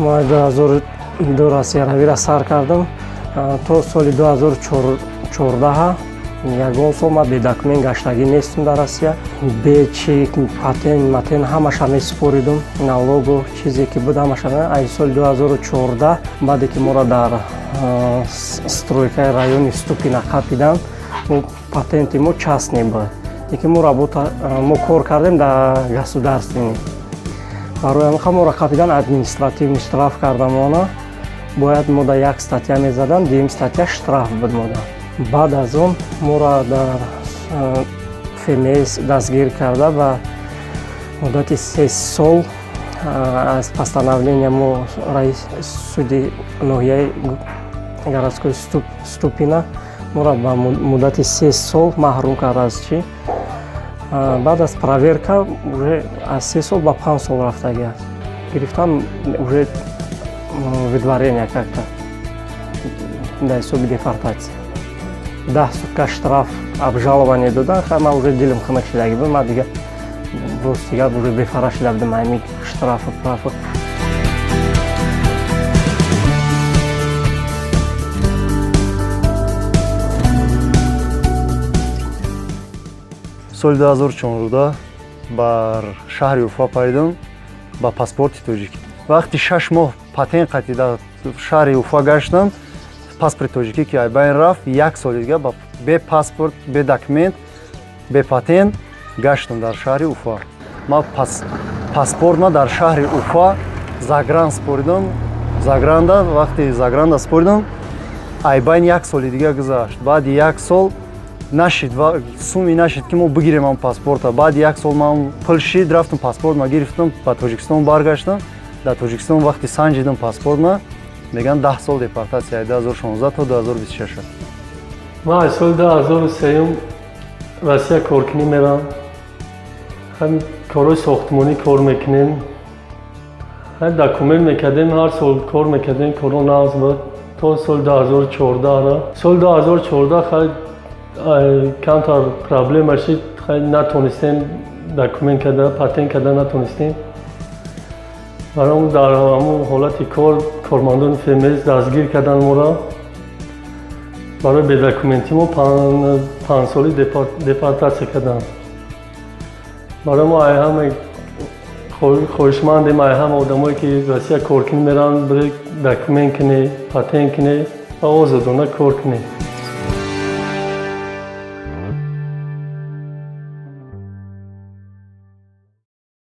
Моҳи 2002 Россияравиро сар кардам то соли 2014. Ягон сол ман бе документ гаштагӣ нестам дар Россия. Бе чи, патент матент ҳамаша месупоридум, налогу чизе ки буд ҳамаша. Аз соли 2014, баъде ки моро дар стройкаи райони Ступина қапиданд, патенти мо частный буд, лекин мо работа, мо кор кардем дар государственный. Барои ҳамин моро қапидан, административный штраф кардамона. Бояд мо дар як статья мезадан, дуюм статья штраф буд мода. Баъд аз он моро дар ФМС дастгир карда, ба муддати 3 сол аз постановления мо раис суди ноҳияи городской Ступина моро ба муддати 3 сол маҳрум кард аз чӣ. Баъд аз проверка уже аз 3 сол ба 5 сол рафтагӣ аст. Гирифтан уже выдворение как-то дар ҳисоби депортатсия. 10 сутка штраф, обжалование додан. Хай, ман уже дилам хунук шидаги буд, ман дига, рости гап, уже бефара шида будам ҳамин штрафу прафу. Соли 2014 бар шаҳри Уфа паридам ба паспорти тоҷикӣ. Вақти 6 моҳ патент қатӣ дар шаҳри Уфа гаштам, паспорти тоҷикӣ ки айбайн рафт, як соли дига бе паспорт, бе документ, бе патент гаштам дар шаҳри Уфа. Ман паспортма дар шаҳри Уфа загран споридам. Загранда, вақти загранда споридам, айбайн як соли дига гузашт. Баъди як сол нашид, суми нашид, ки мо бигирем ам паспорта. Баъди як сол ман пул шид, рафтам, паспортма гирифтам, ба Тоҷикистон баргаштам. Дар Тоҷикистон вақти санҷидам паспортма, мегӯянд 10 сол депортатсия, 2016 то 2026. Ман аз соли 2003 Россия коркунӣ мерам. Ҳамин корҳои сохтмонӣ кор мекунем. Ҳай, документ мекардем, ҳар сол кор мекардем, корҳо нағз буд то соли 2014. Соли 2014, хай, камтар проблема шид. Хай, натонистем документ карда, патент карда натонистем. Барои дар ҳамон ҳолати кор кормандони ФМС дастгир карданд моро. Барои бедокументӣ мо 5 соли депортатсия карданд. Барои мо ай ҳама хоҳишмандем, ай ҳама одамое ки Россия коркунӣ мераванд, бире документ кунӣ, патент кунӣ ва озодона кор кунӣ.